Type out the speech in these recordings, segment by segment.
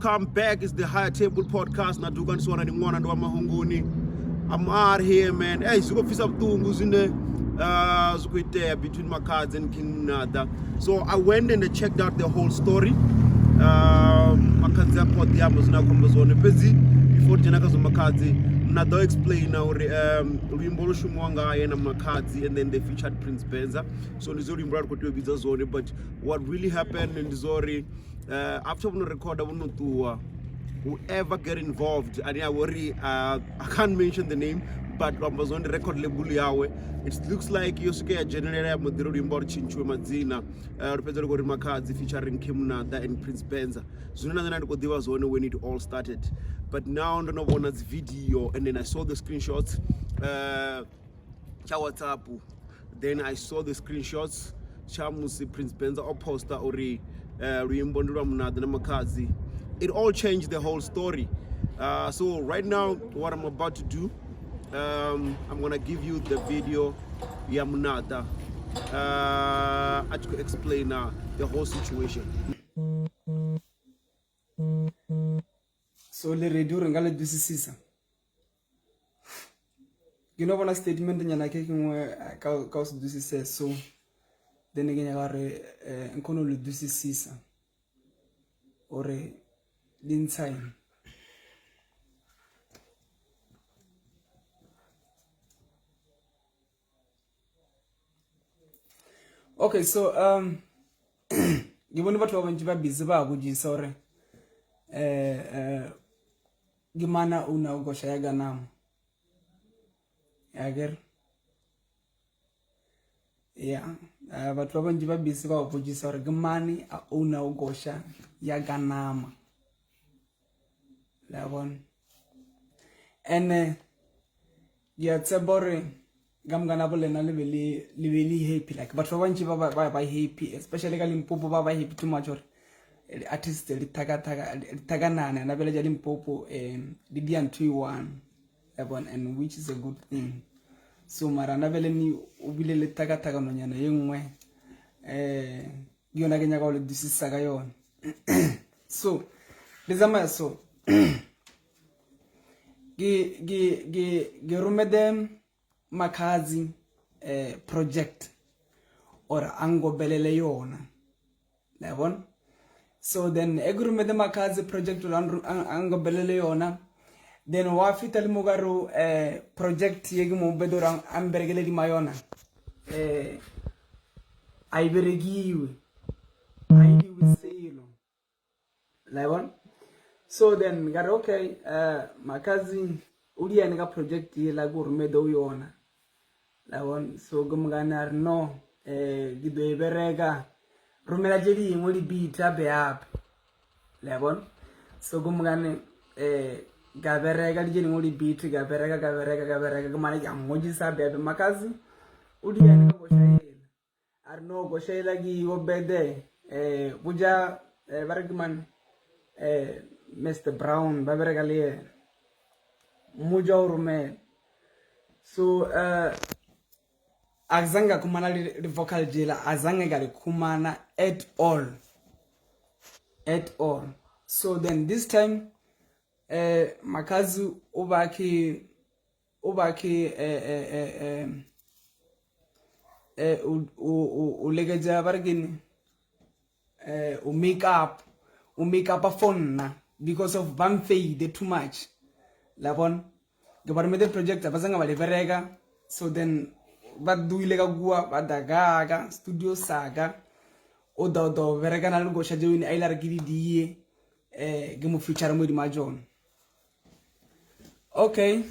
Welcome back. It's the Higher Table Podcast. Na duka ndi ndi ṅwana ndi wa mahunguni. I'm out here man. Hey, zwi khou pfisa vhuṱungu zwine uh, zwi khou itea between Makhadzi and King Nada. So I went and I checked out the whole story. Um, Makhadzi a khou ḓi amba zwine a khou amba zwone fhedzi before dzhena kha zwa Makhadzi na ḓo explaina uri um, luimbo lwo shumiwa ngaye na Makhadzi and then they featured Prince Benza. So ndi zwo luimbo lwa ri khou tea u vhidza zwone but what really happened ndi zwo uri uh, after vho no recorda vho no ṱuwa whoever get involved ane a vhori uh, i can't mention the name but lwamba zwo ndi record label yawe it looks like yo swika ya dzhenelela ya moḓiro luimbo uri tshintshiwe madzina uh, lu fhedza lu khou ri makhadzi featuring Kim Nada and Prince Benza zwino na nṋe ndi khou ḓivha zwone when it all started but now ndo no vhona dzi video and then i saw the screenshots uh, tsha whatsapp then i saw the screenshots tsha musi prince benza o posta uri uh, luimbo ndi lwa munadi na makhadzi it all changed the whole story uh, so right now what i'm about to do um, i'm gonna give you the video ya munada uh, a tshi khou explaina the whole situation so le ready gore nka le dwisisisa ke no bona statement nyana ke kengwe eh, ka ka o se dwisise so then ke nyaka gore eh, nkgone go le dwisisisa gore di ntsha eng okay so um ke bone batho ba bantši ba busy ba botšisa gore eh eh ke mana o na o koša ya ganama ya kere ya eh, batho ba bantši ba busy ba botšisa gore ke mane a owner o koša ya ganama la bona ene ke a tseba gore ka mokana bo lena le be le le be le happy like batho ba bantši ba ba ba happy especially ka Limpopo ba ba happy too much gore eh, di-artist di thakanana na bjale tša Limpopo um di dia ntho e one ya bona and which is a good thing so mara na bjale ni o bile le thakathakanonyana ye nngwe um ke yona ke nyaka go le dusisa ka yona so le tsamaya so ke ke ke ke romede Makhadzi eh project or a ngobelele yona la bona so then e ke romede Makhadzi project or a ngobelele yona then wa fita le mo ka re eh project ye ke mo bede gore a mberekele dima yona eh a e berekiwe a e diwe selo la bona so then ka re okay uh, makazi o di yane ka project ye la ko romede o yona la bona so ke mokane a re no eh ke do e bereka romela tše dingwe di-beat ape ape la bona so ke mokane eh ka bereka di tše dingwe di-beat ka bereka ka bereka ka bereka ke mane ke a mmodisa ape ape makazi o di yane ka koša A re no košaela ke obede eh boja eh, ba re ke man eh Mr Brown ba bereka le yena mmoja o romela so eh azange ka khumana le vocal jela azange ka le khumana at all at all so then this time eh makazi o ba ke o ba ke eh, eh, eh, eh, eh, o, o, o, o leketša ba re ke ne eh, o make up o make up for nna because of ba mfeide too much la bona ke ba rometse project ba sanga ba le bereka so then ba duile ka kua ba dagaka studio saka o da o da o berekana le goša tšeo a ile a re ke di die eh ke mo feature mo dima jone Okay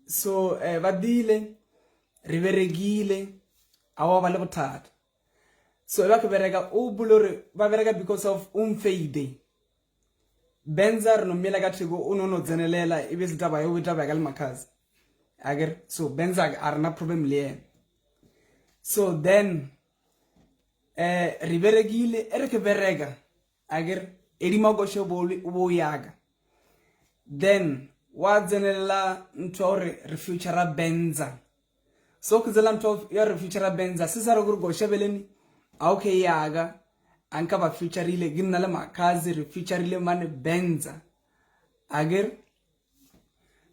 so eh, ba dile re berekile a wa ba le bothata so e ba ke bereka o bole gore ba bereka because of o mfeide benza re no mmela ka theko o no no tsenelela e be se taba eo e taba ya ka le makhazi akere so benza a rena problem le yena so then eh re berekile e re ke bereka akere edima koše o bo yaka then wa tsenelela ntho ya gore re futura benza so ke tsela ntho ya re futura benza se sa re gore koše beleni a okay yaka A nka ba featurile ke nna le Makhadzi re featurile mane Benza. Akere?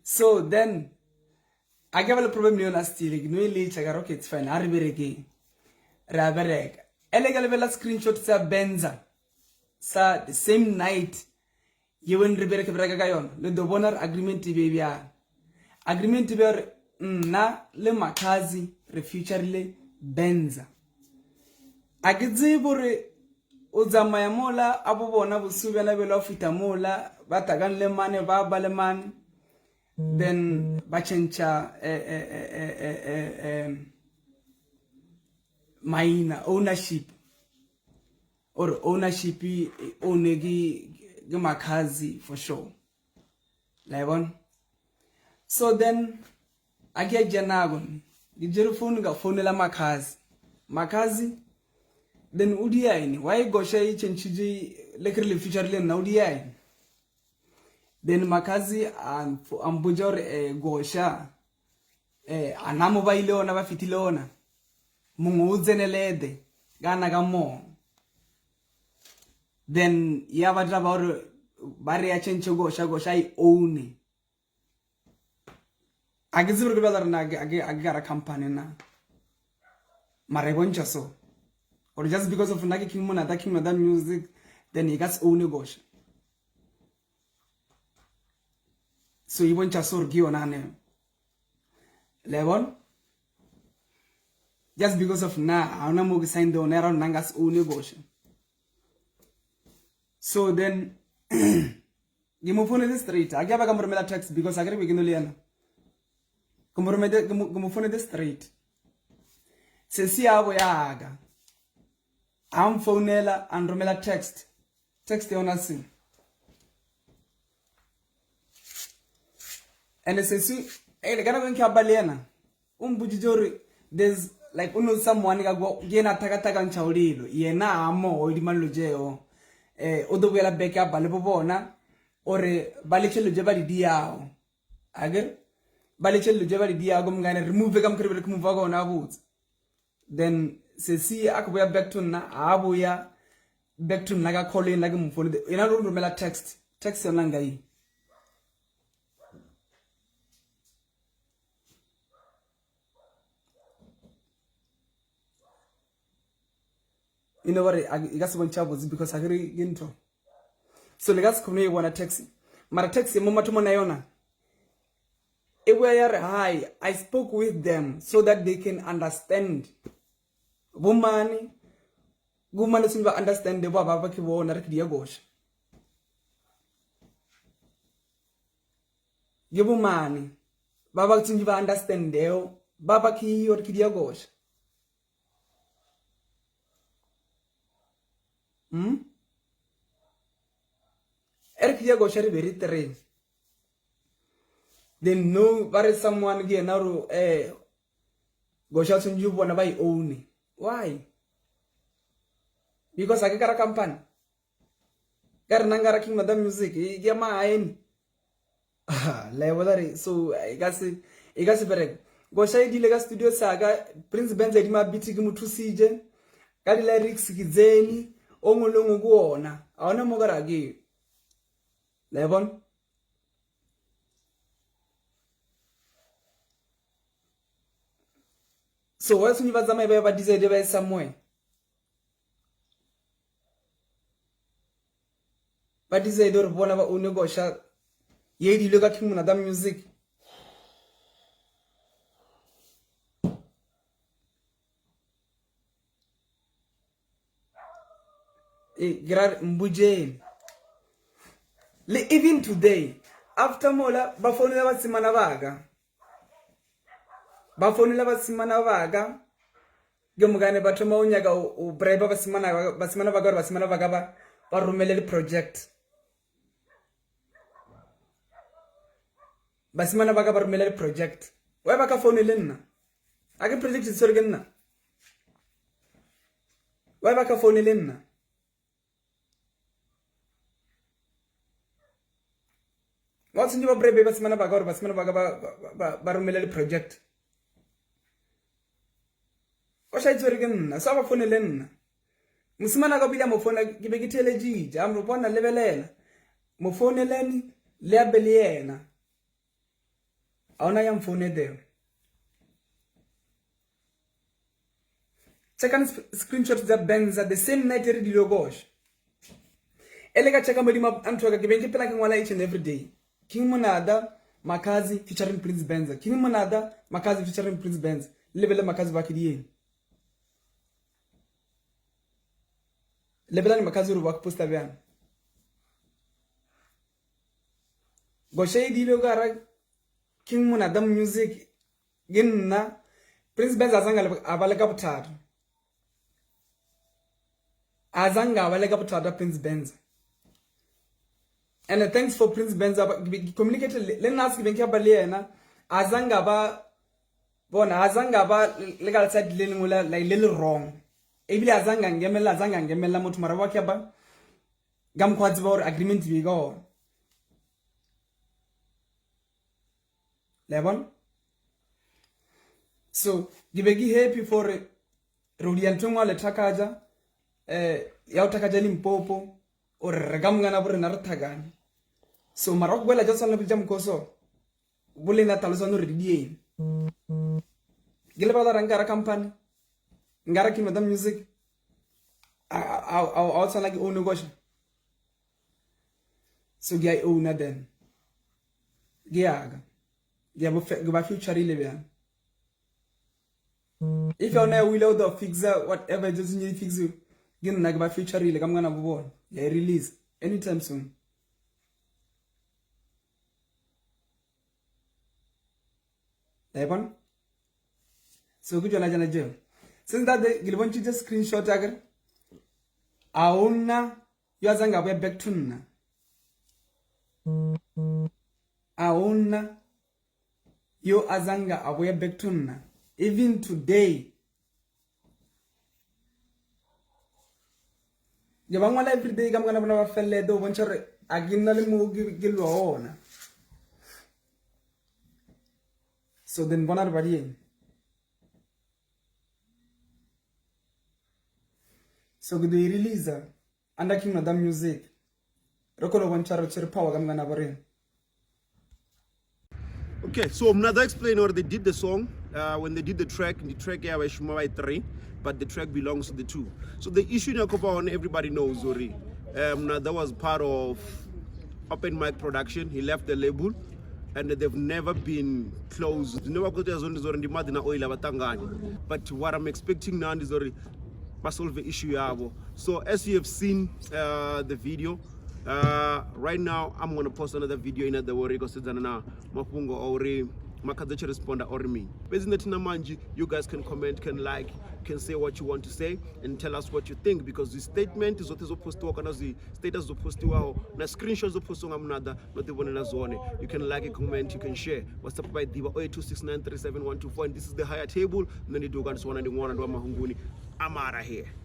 So then a ke ba le problem le yona still ke no e letša ka re okay it's fine a re berekeng. Re a bereka. Ele ka lebelela screenshot sa Benza sa the same night yeo re be re bereka ka yona le do bona re agreement e be bjang agreement e be gore nna le Makhadzi re featurile Benza a ke tsebe gore o tsamaya mola a bo bona bosigo bjana bjalo a fihla mola ba takang le mane ba ba le mane then ba change eh, eh, eh, eh, eh, eh, maina ownership or ownership e own ke ke Makhadzi for sure la e bona so then a ke ja nako ke jere phone ka founela Makhadzi Makhadzi then o dia ene why gosha e changile le ke re le feature le nna o dia ene then Makhadzi a mpotša gore eh, gosha eh, a na mo ba ile ona ba fetile ona mongwe o tsenelede kana ka moo then ya ba tla ba gore ba re ya change gosha gosha e own a ke tsebe gore ke bjala rena a ke ka ra company na mara e bontšha so or just because of nna ke King Monada King Monada music then e ka se own gosha so e bontšha so gore ke yona ne le bona just because of nna ga ona mo ke signed one ya nna nka se own gosha so then ke mo founetse straight a ke ba ka mo romela text because a ke re be ke no le yena ke mo rometse ke mo founetse straight sesi ya bo yaka a mfounela a nromela text text yona se and sesi ele ka nako e ke ba le yena o mpoditše gore there's like o know someone ka kwa ke yena a thakathakantšha bolelo yena a mo di mallo tšeo eh o ḓo vhuyela back up le bo bona ore ba letshe dilo tše ba di diago akere ba letshe dilo tše ba di diago mongane re move ka mokgwa re re move ka ona botse then sesi a ke boya back to nna a boya back to nna ka call ena ke mo phone ena lo romela text text yona nka eng e no gore e ka se bontšha botse because a ke re ke ntho so le ka se kgone e bona taxi mara taxi mo mathomo na yona e boya ya re hi i spoke with them so that they can understand bomane kumane seng ba understand ba ba ba ke bona re ke di gosha ke bomane ba ba tseng ba understandeo ba ba ke yo re ke di gosha hmm e re ke di gosha re be re train then no ba re someone ke yena ro eh gosha tshwanetse bona ba e own why because a ke kara company ka rena nkara King Madam Music e ke ya magaeng la e bona re so e ka se e ka se bereke gosha e dile ka studio sa ka Prince Benz di ma beat ke mo thusitše ka di lyrics ke tsene o ngwe le ngwe ke ona a ona mo ka ra ke la e bona so wa tshwanetse ba tsamaye ba ye ba decide ba ye somewhere ba decide gore bona ba own gosha ye dilo ka King Monada Music e ke ra mbujeni le even today after mola ba founela basimana baka ba founela basimana baka ke mokane ba thoma o nyaka o bribe basimana basimana ba ka gore basimana ba ka ba ba romele di-project basimana ba ka ba romele di-project why ba ka founele nna a ke project e tshwere ke nna why ba ka founele nna ba tshwanetse ba brebe basimana ba ka gore basimana ba ka ba romele di-project o sa itse gore ke nna sa ba founele nna. Mosimane wa ka o bile a mo founela, ke be ke theeleditše, a mo bona, lebelela, mo founeleni le a be le yena. A ona ya mfounedego. Checkani screenshot tsa Benza the same night re dilo gosh. Ele ka checka modimo a ntho ka ke beng ke phela ke ngwala each and every day. King Monada Makazi featuring Prince Benza. King Monada Makazi featuring Prince Benza. Le lebele Makazi ba ke dieng. Lebelani Makazi gore ba posta bjang. Goše e dile ka ra King Monada Music ke nna Prince Benz a zanga a ba le ka bothata a zanga a ba le ka bothata Prince Benz and thanks for Prince Benz ke communicate le nna se ke beng ke ba le yena a zanga ba bona a zanga ba le ka letsatsi le lengwe la le le wrong ebile a zanga ngemela a zanga ngemela motho mara ba ke ba ka mokgwa tseba gore agreement be ka gona le bona so ke be ke happy for re o dia ntho e nngwe le thakaja um ya go thakaja limpopo ore re ka mongana bo rena re thakane so mara go boela ja tshwanela botša mokgoso bo lena tlhalosane gore di dieng ke lebala ra nkara company nkara king of the music a o tshwana ke own kosha so ke a e owner then ke yaka ke ba futurile bjang if yona o ile o do fixa whatever just nye fix ke nna ke ba futurile ka mongana bo bona ya e release anytime soon la e bona so ke tšona tšona tšeo since that day ke le bontšhitše screenshot ya kere a o nna yo a tsanga boya back to nna a o nna yo a zanga a boya back to nna even today ke ba ngwala everyday ka mokana bona ba felelete go bontšha gore a ke nna le mo ke lwa ona so then bona re ba dieng so ke do e releasa under king of the music re kgone go bontšha re tshwere power ka mokana bo rena Okay, so Mnada explained or they did the song uh, when they did the track, the track yeah, by three, but the track belongs to the two. So the issue in Yakoba everybody knows already. Mnada was part of Open Mic Production. He left the label and they've never been close. Never got But what I'm expecting now is already solve the issue yabo. So as you have seen uh, the video, uh, right now i'm gonna post another video ine ḓo uri khou sedzana na mafhungo a uri makhadzi a tshi responda ori mini fhedzi nṋe thina manzhi you guys can comment can like can say what you want to say and tell us what you think because zwi statement zwoṱhe zwo postiwaho kana zwi status zwo postiwaho na screenshot zwo postiwaho nga munada no ḓi vhonela zwone you can like comment you can share whatsapp vha i ḓivha 0826937124 and this is the higher table nṋe ndi duka ndi si wana ndi ṅwana ndi wa mahunguni amara here.